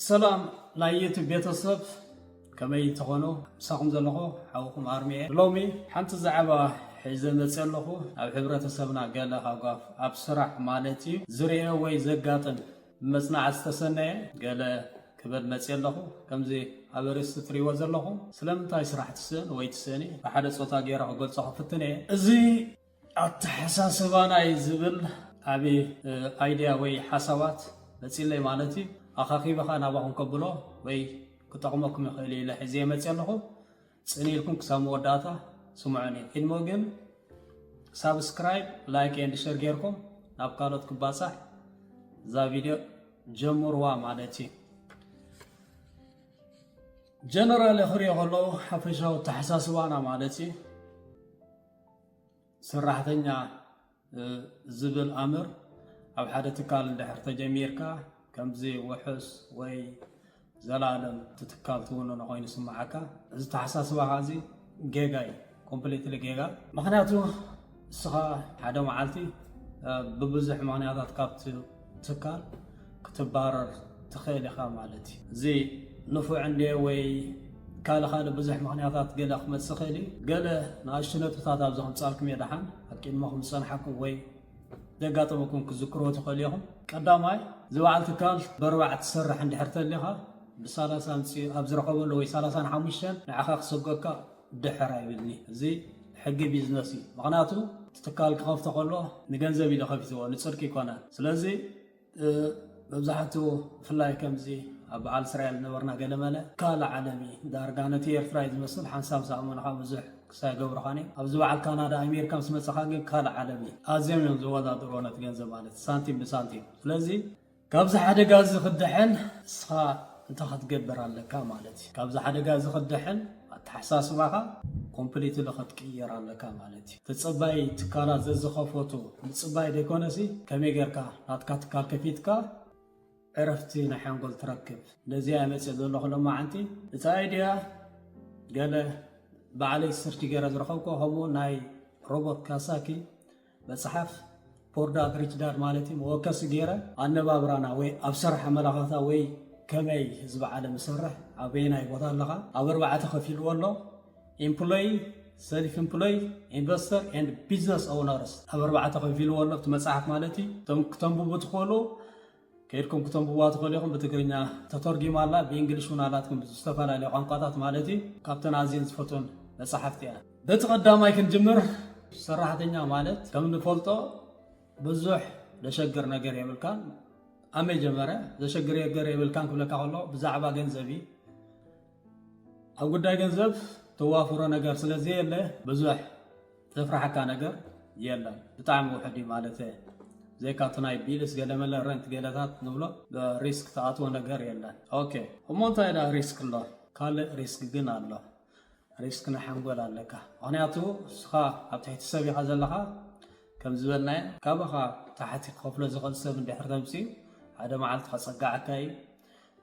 ሰላም ናይ ዩቱብ ቤተሰብ፣ ከመይ ትኾኑ? ምሳኹም ዘለኹ ሓውኹም ኣርሚየ። ሎሚ ሓንቲ ዛዕባ ሒዘ መፅእ ኣለኹ። ኣብ ሕብረተሰብና ገለ ሃጓፍ ኣብ ስራሕ ማለት እዩ ዝርአ ወይ ዘጋጥም ብመፅናዕቲ ዝተሰነየ ገለ ክበል መፅእ ኣለኹ። ከምዚ ኣብ ርእሲ ትሪእዎ ዘለኹም ስለምንታይ ስራሕ ትስእን ወይ ትስእኒ ብሓደ ፆታ ገይረ ክገልፆ ክፍትን እየ። እዚ ኣተሓሳስባና እዩ ዝብል ዓቢ ኣይድያ ወይ ሓሳባት መፂለይ ማለት እዩ። ኣኻኺበኻ ናባኹም ከብሎ ወይ ክጠቕመኩም ይኽእል እዩ ኢለ ሒዘ መፅእ ኣለኹ። ፅን ኢልኩም ክሳብ መወዳእታ ስምዑኒ። ቅድሞ ግን ሳብስክራይብ፣ ላይክ ኤንድ ሸር ጌርኩም ናብ ካልኦት ክባፃሕ እዛ ቪድዮ ጀምርዋ ማለት እዩ። ጀነራል ክሪኦ ከለዉ ሓፈሻዊ ኣተሓሳስባና ማለት እዩ። ሰራሕተኛ ዝብል ኣምር ኣብ ሓደ ትካል እንድሕር ተጀሚርካ ከምዚ ውሑስ ወይ ዘላለም ትትካል ትውንኖ ኮይኑ ስምዓካ። እዚ ተሓሳስባኻ እዚ ጌጋ እዩ፣ ኮምፕሊትሊ ጌጋ። ምክንያቱ እስኻ ሓደ መዓልቲ ብብዙሕ ምክንያታት ካብ ትካል ክትባረር ትኽእል ኢኻ ማለት እዩ። እዚ ንፉዕ እንድየ ወይ ካልእ ካልእ ብዙሕ ምክንያታት ገለ ክመፅእ ይኽእል እዩ። ገለ ንኣሽቱ ነጥብታት ኣብዚ ከምፃልኩም እየ። ደሓን ኣብ ቅድመኹም ዝፀንሓኩም ወይ ዘጋጠመኩም ክዝክርዎ ትኽእሉ ኢኹም። ቀዳማይ፣ እዚ በዓል ትካል ብኣርባዕተ ትሰርሕ እንድሕር ተሊኻ ብሳላሳ ኣምፂኡ ኣብ ዝረኸበሉ ወይ ሳላሳን ሓሙሽተን ንዓኻ ክሰጎካ ድሕር ኣይብልኒ። እዚ ሕጊ ቢዝነስ እዩ። ምክንያቱ እቲ ትካል ክኸፍቶ ከሎ ንገንዘብ ኢሉ ከፊትዎ፣ ንፅድቂ ይኮነ። ስለዚ መብዛሕትኡ ብፍላይ ከምዚ ኣብ በዓል እስራኤል ነበርና ገለመለ ካልእ ዓለም እዩ። ዳርጋ ነቲ ኤርትራ እዩ ዝመስል። ሓንሳብ ዝኣመኑኻ ብዙሕ ክሳይ ገብሩኻን እዮም። ኣብዚ በዓል ካናዳ ኣሜሪካ ምስ መፀኻ ግን ካልእ ዓለም እዩ። ኣዝዮም እዮም ዝወዳድርዎ ነቲ ገንዘብ ማለት ሳንቲም ብሳንቲም። ስለዚ ካብዚ ሓደጋ እዚ ክድሕን ንስኻ እንታይ ክትገብር ኣለካ ማለት እዩ። ካብዚ ሓደጋ እዚ ክድሕን ኣተሓሳስባኻ ኮምፕሊትሊ ክትቅየር ኣለካ ማለት እዩ። ተፀባይ ትካላት ዘዝኸፈቱ ምፅባይ ዘይኮነሲ ከመይ ጌርካ ናትካ ትካል ከፊትካ ዕረፍቲ ናይ ሓንጎል ትረክብ። ነዚኣ መፅእ ዘለኹ ሎማዓንቲ። እቲ ኣይድያ ገለ ባዕለይ ስርች ገይረ ዝረኸብኩ ከምኡ ናይ ሮቦት ካሳኪ መፅሓፍ ፖር ዳድ ሪች ዳድ ማለት እዩ መወከሲ ገይረ ኣነባብራና ወይ ኣብ ስራሕ ኣመላኻታ ወይ ከመይ ህዝቢ ዓለም ዝሰርሕ ኣበየናይ ቦታ ኣለኻ ኣብ ኣርባዕተ ከፊልዎ ኣሎ። ኢምፕሎይ፣ ሰልፍ ኢምፕሎይ፣ ኢንቨስተር ኤንድ ቢዝነስ ኦውነርስ ኣብ ኣርባዕተ ከፊልዎ ኣሎ። እቲ መፅሓፍ ማለት እዩ እቶም ክተንብቡ ትኽእሉ ከይድኩም ክተንብቡዋ ትኽእሉ ኢኹም። ብትግርኛ ተተርጊማ ኣላ፣ ብእንግሊሽ እውን ኣላትኩም፣ ብዝተፈላለዩ ቋንቋታት ማለት እዩ። ካብተን ኣዝየን ዝፈትወን መጻሕፍቲ እያ። በቲ ቀዳማይ ክንጅምር። ሰራሕተኛ ማለት ከም ንፈልጦ ብዙሕ ዘሸግር ነገር የብልካን። ኣብ መጀመርያ ዘሸግር ነገር የብልካን ክብለካ ከሎ ብዛዕባ ገንዘብ እዩ። ኣብ ጉዳይ ገንዘብ ተዋፍሮ ነገር ስለ ዘየለ ብዙሕ ዘፍርሓካ ነገር የለን። ብጣዕሚ ውሑድ እዩ ማለት እየ። ዘይካ እቲ ናይ ቢልስ ገለመለ ረንት ገለታት ንብሎ ሪስክ ተኣትዎ ነገር የለን። ኦኬ፣ እሞ እንታይ ዳ ሪስክ ኣሎ? ካልእ ሪስክ ግን ኣሎ። ሪስክ ናይ ሓንጎል ኣለካ። ምክንያቱ እስኻ ኣብ ትሕቲ ሰብ ኢኻ ዘለኻ። ከም ዝበልናዮ ካባኻ ታሕቲ ክኸፍሎ ዝኽእል ሰብ እንድሕር ተምፅኡ ሓደ መዓልቲ ከፀግዓካ እዩ።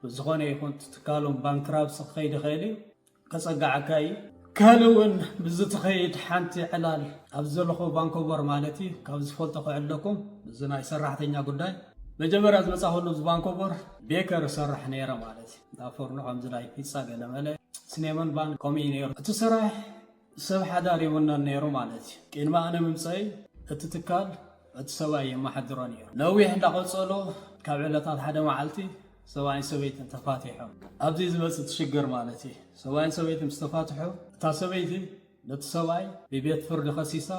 ብዝኾነ ይኹን እቲ ትካሎም ባንክራፕሲ ክኸይድ ይኽእል እዩ። ከጸግዓካ እዩ። ካልእ እውን ብዚ ትኸይድ ሓንቲ ዕላል ኣብ ዘለኹ ቫንኮቨር ማለት እዩ። ካብ ዝፈልጦ ክዕለኩም እዚ ናይ ሰራሕተኛ ጉዳይ። መጀመርያ ዝመጻኹሉ ኣብዚ ቫንኮቨር ቤከር እሰርሕ ነይረ ማለት እዩ። እንዳ ፎርኖ ከምዚ ናይ ፒጻ ገለመለ፣ ስኔመን ባን ከምኡ እዩ ነይሩ። እቲ ስራሕ ሰብ ሓዳር ይውነን ነይሩ ማለት እዩ። ቅድሚ ኣነ ምምፀይ እቲ ትካል እቲ ሰብኣይ የመሓድሮ ነይሩ። ነዊሕ እንዳቐጸሎ ካብ ዕለታት ሓደ መዓልቲ ሰብኣይን ሰበይትን ተፋቲሖም። ኣብዚ ዝመጽእ እቲ ሽግር ማለት እዩ። ሰብኣይን ሰበይትን ምስ ተፋትሑ እታ ሰበይቲ ነቲ ሰብኣይ ብቤት ፍርዲ ከሲሳ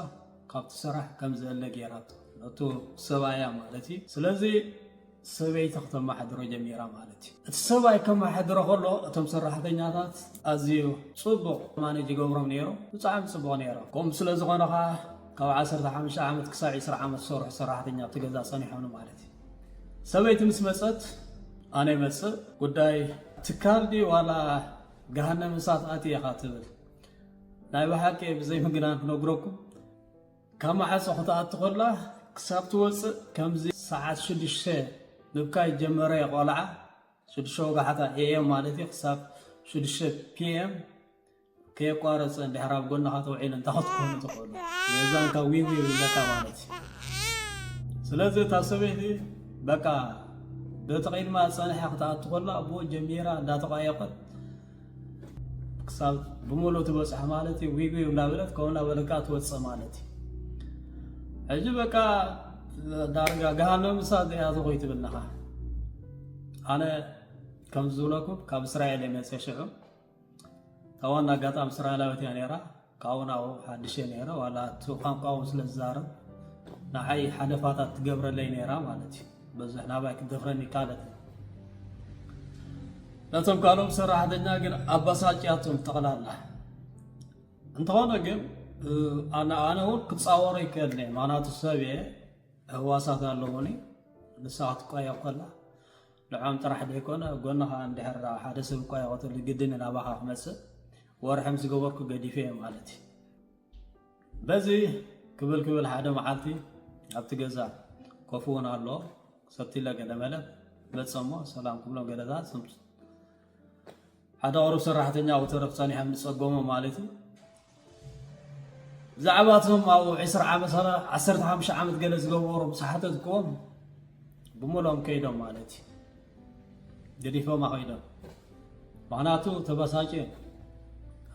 ካብቲ ስራሕ ከም ዝእለ ገይራቶ። ነቱ ሰብኣያ ማለት እዩ። ስለዚ ሰበይቲ ክተመሓድሮ ጀሚራ ማለት እዩ። እቲ ሰብኣይ ከመሓድሮ ከሎ እቶም ሰራሕተኛታት ኣዝዩ ጽቡቕ ማኔጅ ይገብሮም ነይሩ። ብጣዕሚ ጽቡቕ ነይሮም። ከምኡ ስለ ዝኾነ ኸዓ ካብ ዓሰርተ ሓሙሽተ ዓመት ክሳብ ዕስራ ዓመት ዝሰርሑ ሰራሕተኛ ኣብቲ ገዛ ጸኒሖም ማለት እዩ። ሰበይቲ ምስ መጸት ኣነ ይመጽእ ጉዳይ ትካል ድዩ ዋላ ገሃነም እሳት ኣትየ ኢኻ ትብል። ናይ ብሓቂ ብዘይ ምግናን ክነግረኩም ካብ ማዕጾ ክትኣቱ ከላ ክሳብ ትወጽእ ከምዚ ሰዓት ሽዱሽተ ምብካይ ጀመረ ቆልዓ ሽዱሽተ ወጋሕታ ኤ ኤም ማለት እዩ ክሳብ ሽዱሽተ ፒ ኤም ከየቋረጸ እንድሕር ኣብ ጎንኻ ተውዒሉ እንታይ ክትኮኑ ትኽእሉ የዛንካ ዊው ይብለካ ማለት እዩ። ስለዚ እታ ሰበይቲ በቃ በቲ ቅድማ ጸኒሓ ክትኣቱ ከላ ብኡ ጀሚራ እንዳተቋየቐት ክሳብ ብምሉእ ትበጽሕ ማለት እዩ። ዊግ ዊግ እንዳበለት ከምኡ እንዳበለካ ትወጽእ ማለት እዩ። ሕጂ በቃ ዳርጋ ገሃነም እሳት እያ ትኾይ ትብል ነኻ። ኣነ ከምዚ ዝብለኩም ካብ እስራኤል እየ መጽእ ሽዑ። እታ ዋና ኣጋጣሚ እስራኤላዊት እያ ነይራ። ካብኡ ናብኡ ሓድሽ እየ ነይረ። ዋላ እቲ ቋንቋ እውን ስለ ዝዛረብ ንዓይ ሓለፋታት ትገብረለይ ነይራ ማለት እዩ። ብዙሕ ናባይ ክትደፍረኒ ይካለት። ነቶም ካልኦም ሰራሕተኛ ግን ኣባሳጭያቶም ጠቕላላ። እንተኾነ ግን ኣነ ኣነ እውን ክጻወሮ ይክእል እየ። ምኽንያቱ ሰብ እየ፣ ህዋሳት ኣለውኒ። ንሳ ክትቋየቕ ከላ ንዖም ጥራሕ ዘይኮነ ጎንኻ እንድሕር ሓደ ሰብ እኳ ይቐትል ግድን ናባኻ ክመጽእ ወርሒ ምስ ገበርኩ ገዲፈ እየ ማለት እዩ። በዚ ክብል ክብል ሓደ መዓልቲ ኣብቲ ገዛ ኮፍ እውን ኣሎ ሰቲለ ገለ መለ መጸ እሞ ሰላም ክብሎም ገለታት ስምቱ ሓደ ቁሩብ ሰራሕተኛ ወተረፍ ጸኒሖም ዝጸገሙ ማለት እዩ። ብዛዕባ እቶም ኣብ ዕስራ ዓመት ዓሰርተ ሓሙሽተ ዓመት ገለ ዝገበሩ ምስ ሓተትክዎም ብምሎም ከይዶም ማለት እዩ። ገዲፎም ከይዶም። ምኽንያቱ ተበሳጭ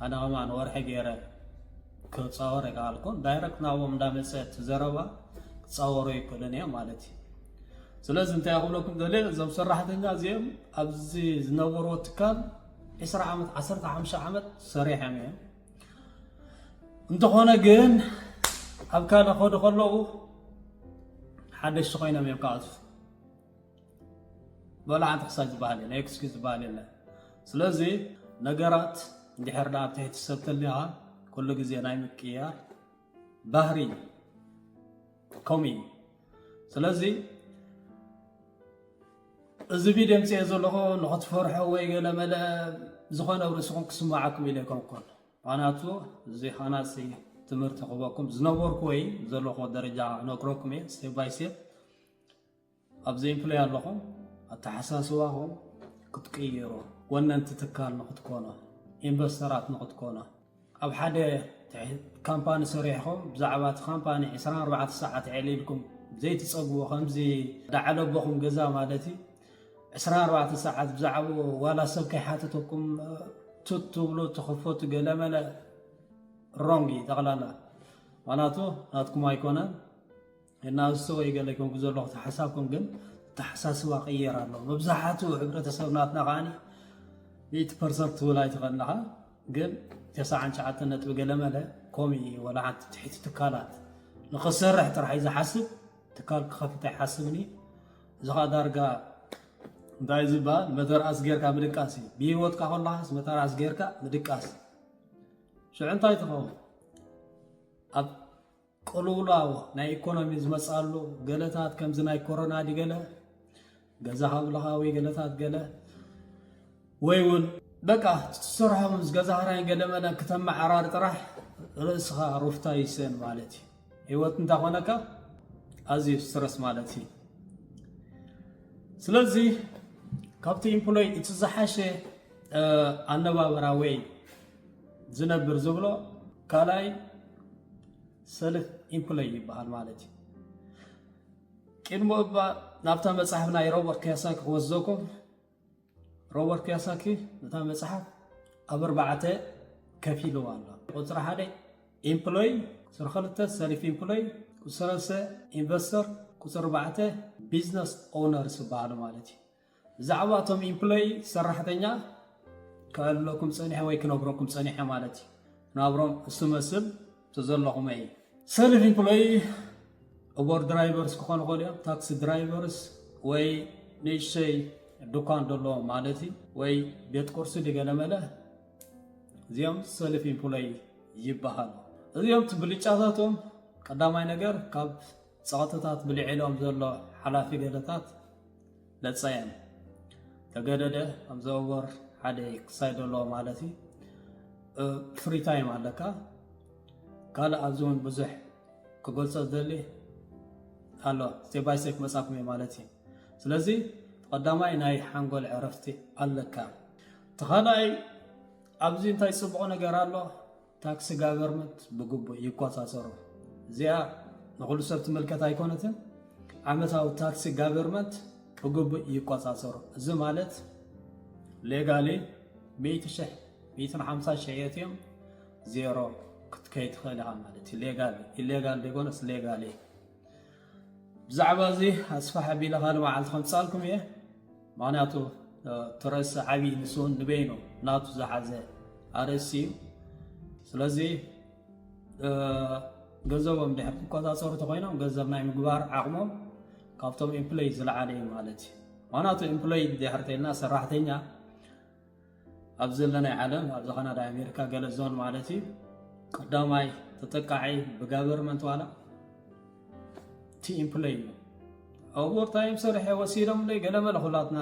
ኣነ ከማን ወርሒ ገይረ ክፃወር ይከኣልኩን ዳይረክት ናብኦም እንዳመፀ እቲ ዘረባ ክፃወሩ ይክእሉን እዮም ማለት እዩ። ስለዚ እንታይ ክብለኩም ደልየ እዞም ሰራሕተኛ እዚኦም ኣብዚ ዝነበርዎ ትካል ዕስራ ዓመት ዓሰርተ ሓሙሽተ ዓመት ሰሪሖም እዮም። እንተኾነ ግን ኣብ ካልእ ከዱ ከለዉ ሓደሽቲ ኮይኖም እዮም ክኣትዉ። በላ ሓንቲ ክሳይ ዝበሃል የለ ኤክስኪዝ ዝበሃል የለ። ስለዚ ነገራት እንድሕር ዳ ኣብ ትሕቲ ሰብ ተሊኻ ኩሉ ግዜ ናይ ምቅያር ባህሪ ከምኡ እዩ። ስለዚ እዚ ቪድዮ ምፅኤ ዘለኹ ንኽትፈርሑ ወይ ገለ መለ ዝኾነ ኣብ ርእስኹም ክስማዓኩም ኢለ ኣይኮንኩን። ምኽንያቱ እዚ ሃናፂ ትምህርቲ ክበኩም ዝነበርኩ ወይ ዘለኹ ደረጃ ክነግረኩም እየ ስቴፕ ባይ ስቴፕ። ኣብዚ ኢምፕሎይ ኣለኹም ኣተሓሳስባኹም ክትቅይሩ፣ ወነንቲ ትካል ንክትኮኑ፣ ኢንቨስተራት ንክትኮኑ፣ ኣብ ሓደ ትሕ- ካምፓኒ ሰሪሕኹም ብዛዕባ እቲ ካምፓኒ ዕስራን ኣርባዕተን ሰዓት ዕሊልኩም ዘይትፀግቡ፣ ከምዚ ዳዕለቦኹም ገዛ ማለት እዩ። ዕስራን ኣርባዕተን ሰዓት ብዛዕባኡ ዋላ ሰብ ከይሓተተኩም ቱት ትብሉ ትኽፈቱ ገለመለ ሮንግ እዩ ጠቕላላ። ምኽንያቱ ናትኩም ኣይኮነን። እናዝተ ወይ ገለ ኮንኩ ዘለኹ ተሓሳብኩም ግን ተሓሳስባ ቅየር ኣሎ። መብዛሕትኡ ሕብረተሰብ ናትና ከዓኒ ሚእቲ ፐርሰንት ትብል ኣይትኽእልንኻ፣ ግን ተስዓን ትሽዓተን ነጥቢ ገለ መለ ኮሚ እዩ። ወላ ሓንቲ ትሕቲ ትካላት ንኽሰርሕ ጥራሕ እዩ ዝሓስብ፣ ትካል ክኸፍት ኣይሓስብን እዩ። እዚ ኸዓ ዳርጋ እንታይ ዝበሃል መተርኣስ ጌርካ ምድቃስ እዩ። ብህይወትካ ከለኻስ መተርኣስ ጌርካ ምድቃስ። ሽዑ እንታይ ትኸውን? ኣብ ቅልውላው ናይ ኢኮኖሚ ዝመፅኣሉ ገለታት ከምዚ ናይ ኮሮና ድገለ ገዛ ሃብልኻ ወይ ገለታት ገለ ወይ እውን በቃ ትሰርሖም ምስ ገዛ ክራይን ገለ መለን ክተመዓራሪ ጥራሕ ርእስኻ ሩፍታ ይስእን ማለት እዩ። ህይወት እንታኾነካ ኣዝዩ ስትረስ ማለት እዩ። ስለዚ ካብቲ ኢምፕሎይ እቲ ዝሓሸ ኣነባብራ ወይ ዝነብር ዝብሎ ካልኣይ ሰልፍ ኢምፕሎይ ይበሃል ማለት እዩ። ቅድሚ እባ ናብታ መፅሓፍ ናይ ሮበርት ኪዮሳኪ ክወስደኩም። ሮበርት ኪዮሳኪ ነታ መፅሓፍ ኣብ ኣርባዕተ ከፊልዋ ኣሎ። ቁፅሪ ሓደ ኢምፕሎይ፣ ቁፅሪ ክልተ ሰልፍ ኢምፕሎይ፣ ቁፅሪ ሰለስተ ኢንቨስተር፣ ቁፅሪ ኣርባዕተ ቢዝነስ ኦነርስ ይበሃሉ ማለት እዩ። ብዛዕባ እቶም ኢምፕሎይ ሰራሕተኛ ከዕልለኩም ፀኒሐ ወይ ክነግረኩም ፀኒሐ ማለት እዩ። ናብሮም እሱ መስል ተዘለኹመ እዩ። ሰልፍ ኢምፕሎይ ኡበር ድራይቨርስ ክኾኑ ይኽእሉ እዮም፣ ታክሲ ድራይቨርስ ወይ ንእሽተይ ድኳን ዘለዎም ማለት እዩ፣ ወይ ቤት ቁርሲ ድገለመለ እዚኦም ሰልፍ ኢምፕሎይ ይበሃሉ። እዚኦም እቲ ብልጫታቶም ቀዳማይ ነገር ካብ ጸቕጥታት ብልዕሎም ዘሎ ሓላፊ ገለታት ለጸየን ተገደደ ኣብ ዘወር ሓደ ክሳይ ዘሎ ማለት እዩ። ፍሪ ታይም ኣለካ። ካልእ ኣብዚ እውን ብዙሕ ክገልጾ ዝደሊ ኣሎ። ስቴፕ ባይ ስቴፕ መጻኩም እየ ማለት እዩ። ስለዚ ቀዳማይ ናይ ሓንጎል ዕረፍቲ ኣለካ። ተኻላይ ኣብዚ እንታይ ጽቡቕ ነገር ኣሎ? ታክሲ ጋቨርመንት ብግቡእ ይቆጻጸሩ። እዚኣ ንኹሉ ሰብ ትምልከት ኣይኮነትን። ዓመታዊ ታክሲ ጋቨርመንት ብግቡእ ይቆጻጸሩ። እዚ ማለት ሌጋሊ ሚእቲ ሺሕ፣ ሚእትን ሓምሳ ሺሕ የእትዮም ዜሮ ክትከይድ ትኽእል ኢኻ ማለት እዩ። ሌጋሊ፣ ኢሌጋል ዘይኮነስ ሌጋሊ። ብዛዕባ እዚ ኣስፋሕ ኣቢለ ካልእ መዓልቲ ከምጻልኩም እየ። ምኽንያቱ፣ እ፣ ትረስ ዓብዪ ንሱ እውን ንበይኑ ናቱ ዝሓዘ ኣርእስቲ እዩ። ስለዚ፣ እ፣ ገንዘቦም ድሕር ክቆጻጸሩ ተኾይኖም ገንዘብ ናይ ምግባር ዓቕሞም ካብቶም ኢምፕሎይ ዝለዓለ እዩ ማለት እዩ። ምኽንያቱ ኢምፕሎይ ድሕር ተይልና ሰራሕተኛ ኣብ ዘለናይ ዓለም፣ ኣብዚ ካናዳ፣ ኣሜሪካ ገለ ዞን ማለት እዩ፣ ቀዳማይ ተጠቃዒ ብጋቨርመንት ዋላ እቲ ኢምፕሎይ እዩ። ኦቨርታይም ሰሪሐ ወሲዶም ደይ ገለ መለ ኩላትና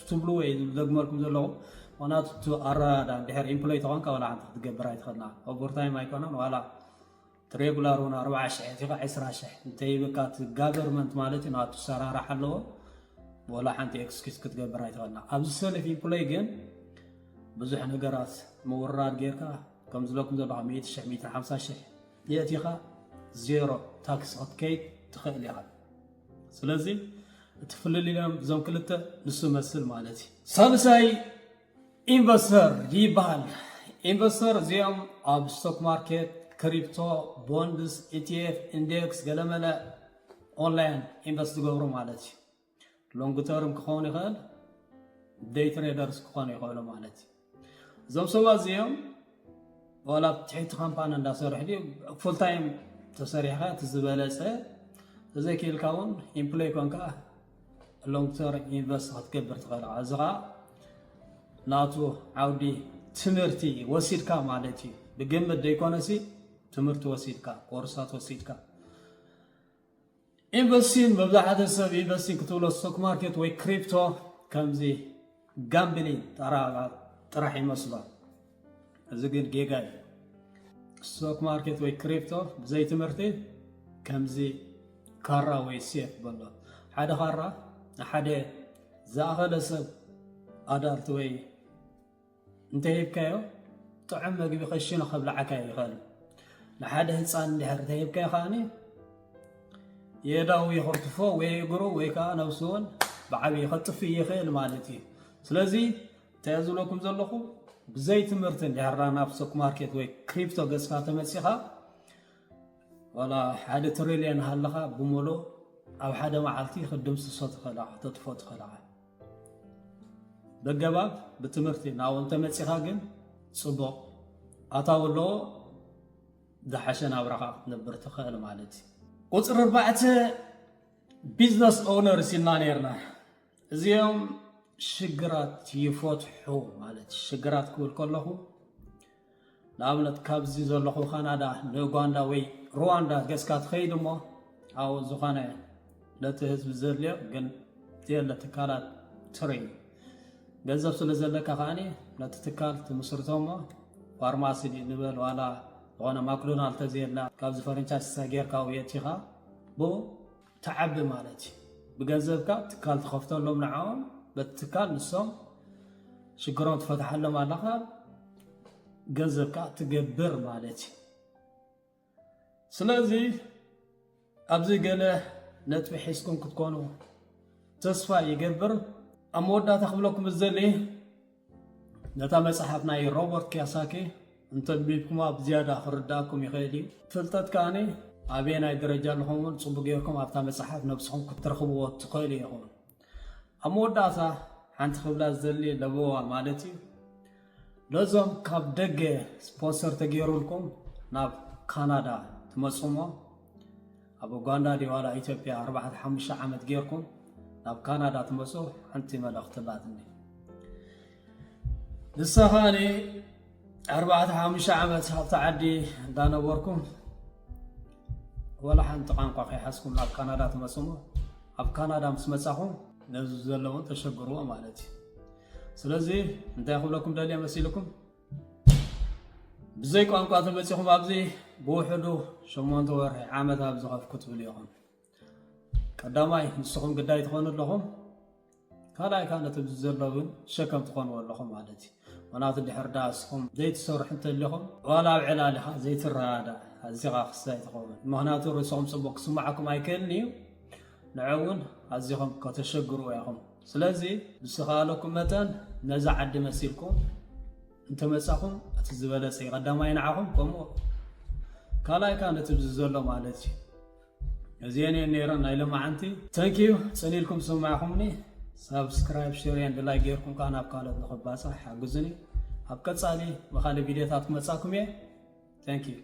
ትብሉ ወይ ዝደግመልኩም ዘለኹ። ምኽንያቱ እቲ ኣረዳዳ እንድሕር ኢምፕሎይ ተኾንካ ዋላ ሓንቲ ክትገብር ኣይትኽእልና። ኦቨርታይም ኣይኮነን ዋላ እቲ ሬጉላር እውን ኣርብዓ ሽሕ እቲ ኸዓ ዕስራ ሽሕ እንተይብካ እቲ ጋቨርመንት ማለት እዩ ናቱ ሰራራሕ ኣለዎ። ወላ ሓንቲ ኤክስኪዩዝ ክትገብር ኣይትኽእልና። ኣብዚ ሰልፍ ኢምፕሎይ ግን ብዙሕ ነገራት ምውራድ ጌርካ ከም ዝለኩም ዘለኹ ሚእቲ ሽሕ፣ ሚእቲ ሓምሳ ሽሕ የእቲኻ ዜሮ ታክስ ክትከይድ ትኽእል ኢኻ። ስለዚ እቲ ፍልልዮም እዞም ክልተ ንሱ መስል ማለት እዩ። ሳልሳይ ኢንቨስተር ይበሃል። ኢንቨስተር እዚኦም ኣብ ስቶክ ማርኬት፣ ክሪፕቶ፣ ቦንድስ፣ ኢቲኤፍ፣ ኢንዴክስ፣ ገለመለ ኦንላይን ኢንቨስት ዝገብሩ ማለት እዩ። ሎንግ ተርም ክኸውን ይኽእል፣ ደይ ትሬደርስ ክኾኑ ይኽእሉ ማለት እዩ። እዞም ሰባት እዚኦም ዋላ ኣብ ትሕቲ ካምፓኒ እንዳሰርሑ ድዩ ፉል ታይም ተሰሪሕካ እቲ ዝበለጸ፣ ተዘይክኢልካ እውን ኢምፕሎይ ኮንካ ሎንግ ተርም ኢንቨስት ክትገብር ትኽእል ኢኻ። እዚ ኸዓ ናቱ ዓውዲ ትምህርቲ ወሲድካ ማለት እዩ። ብግምት ዘይኮነሲ ትምህርቲ ወሲድካ፣ ኮርሳት ወሲድካ። ኢንቨስቲን መብዛሕትኡ ሰብ ኢንቨስቲን ክትብሎ ስቶክ ማርኬት ወይ ክሪፕቶ ከምዚ ጋምብሊን ጠራ-፣ ጥራሕ ይመስሎ። እዚ ግን ጌጋ እዩ። ስቶክ ማርኬት ወይ ክሪፕቶ ብዘይ ትምህርቲ ከምዚ ካራ ወይ ሴፍ በሎ። ሓደ ካራ ንሓደ ዝኣኸለ ሰብ ኣዳልት ወይ እንተሂብካዮ ጥዑም መግቢ ከሽኖ ከብልዓካ ይኽእል። ንሓደ ህፃን እንድሕር እንተሂብካዮ ከዓኒ የእዳው ይኸርትፎ ወይ እግሩ ወይ ከዓ ነብሱ እውን ብዓብዪ ከጥፍእ ይኽእል ማለት እዩ። ስለዚ እንታይ ዝብለኩም ዘለኹ፣ ብዘይ ትምህርቲ እንድሕር ናብ ስቶክ ማርኬት ወይ ክሪፕቶ ገፅካ ተመፂኻ ዋላ ሓደ ትሪልየን ሃለኻ ብምሉእ ኣብ ሓደ መዓልቲ ክትድምስሶ ትኽእል ኢኻ፣ ከተጥፍኦ ትኽእል ኢኻ። በገባብ ብትምህርቲ ናብኡ እንተመፂኻ ግን ፅቡቕ ኣታዊ ኣለዎ፣ ዝሓሸ ናብራኻ ክትነብር ትኽእል ማለት እዩ። ቁፅሪ ኣርባዕተ ቢዝነስ ኦውነርስ ኢልና ነርና። እዚኦም ሽግራት ይፈትሑ ማለት ሽግራት ክብል ከለኹ ንኣብነት ካብዚ ዘለኹ ካናዳ ንኡጋንዳ ወይ ሩዋንዳ ገጽካ ትኸይድ እሞ ኣብኡ ዝኾነ ነቲ ህዝቢ ዘድልዮ ግን ዘየለ ትካላት ትርኢ። ገንዘብ ስለ ዘለካ ከዓኒ ነቲ ትካል ትምስርቶ እሞ ፋርማሲ ድዩ ንበል ዋላ ዝኾነ ማክዶናልድ ተዘየላ ካብዚ ፈረንቻይዝ ጌርካ ኣብኡ የእቲኻ ብኡ ትዓቢ ማለት እዩ። ብገንዘብካ ትካል ትኸፍተሎም ንዓኦም በቲ ትካል ንሶም ሽግሮም ትፈትሓሎም ኣለኻ ገንዘብካ ትገብር ማለት እዩ። ስለዚ ኣብዚ ገለ ነጥቢ ሒዝኩም ክትኮኑ ተስፋ ይገብር። ኣብ መወዳእታ ክብለኩም ዝደሊ ነታ መጽሓፍ ናይ ሮበርት ኪያሳኪ እንተንቢብኩማ ብዝያዳ ክርዳእኩም ይኽእል እዩ። ፍልጠት ከኣኒ ኣበየናይ ደረጃ ኣለኹም እውን ጽቡቕ ጌርኩም ኣብታ መጽሓፍ ነብስኹም ክትረኽብዎ ትኽእሉ ኢኹም። ኣብ መወዳእታ ሓንቲ ክብላ ዝደሊ ለበዋ ማለት እዩ። ነዞም ካብ ደገ ስፖንሰር ተገይሩልኩም ናብ ካናዳ ትመጹ እሞ ኣብ ኡጋንዳ ድዩ ዋላ ኢትዮጵያ ኣርባዕተ ሓሙሽተ ዓመት ጌርኩም ናብ ካናዳ ትመጹ ሓንቲ መልእኽቲ ኣላትኒ። ንሳ ከኣኒ ኣርባዕተ ሓሙሽተ ዓመት ኣብታ ዓዲ እንዳነበርኩም ወላ ሓንቲ ቋንቋ ከይሓዝኩም ናብ ካናዳ ትመጹ እሞ ኣብ ካናዳ ምስ መጻኹም ነዚ ዘለውን ተሸግርዎ ማለት እዩ። ስለዚ እንታይ ክብለኩም ደልየ መሲልኩም? ብዘይ ቋንቋ ተመጺኹም ኣብዚ ብውሕዱ ሸሞንተ ወርሒ ዓመት ኣብዚ ከፍ ክትብሉ ኢኹም። ቀዳማይ ንስኹም ግዳይ ትኾኑ ኣለኹም፣ ካልኣይ ከዓ ነቲ ኣብዚ ዘሎ እውን ሸከም ትኾንዎ ኣለኹም ማለት እዩ። ምኽንያቱ ድሕር ዳ ንስኹም ዘይትሰርሑ እንተሊኹም ዋላ ኣብ ዕላልኻ ዘይትረዳዳእ ኣዚኻ ክስታይ ትኸውን። ምኽንያቱ ርእስኹም ጽቡቕ ክስምዓኩም ኣይክእልን እዩ። ንዕውን ኣዚኹም ከተሸግሩ ኢኹም። ስለዚ ብዝተኻለኩም መጠን ነዛ ዓዲ መሲልኩም እንተመጻኹም እቲ ዝበለጸ እዩ። ቀዳማይ ንዓኹም ከምኡ ካልኣይ ከኣ ነቲ ብዚ ዘሎ ማለት እዩ። እዚአን እየን ነይረን ናይ ሎማዓንቲ። Thank you ጸኒልኩም ሰማዕኹምኒ። Subscribe, share and like ጌርኩም ከኣ ናብ ካልኦት ንኽባጻሕ ሓግዙኒ። ኣብ ቀጻሊ ብኻልእ ቪድዮታት ክመጻኩም እየ። Thank you።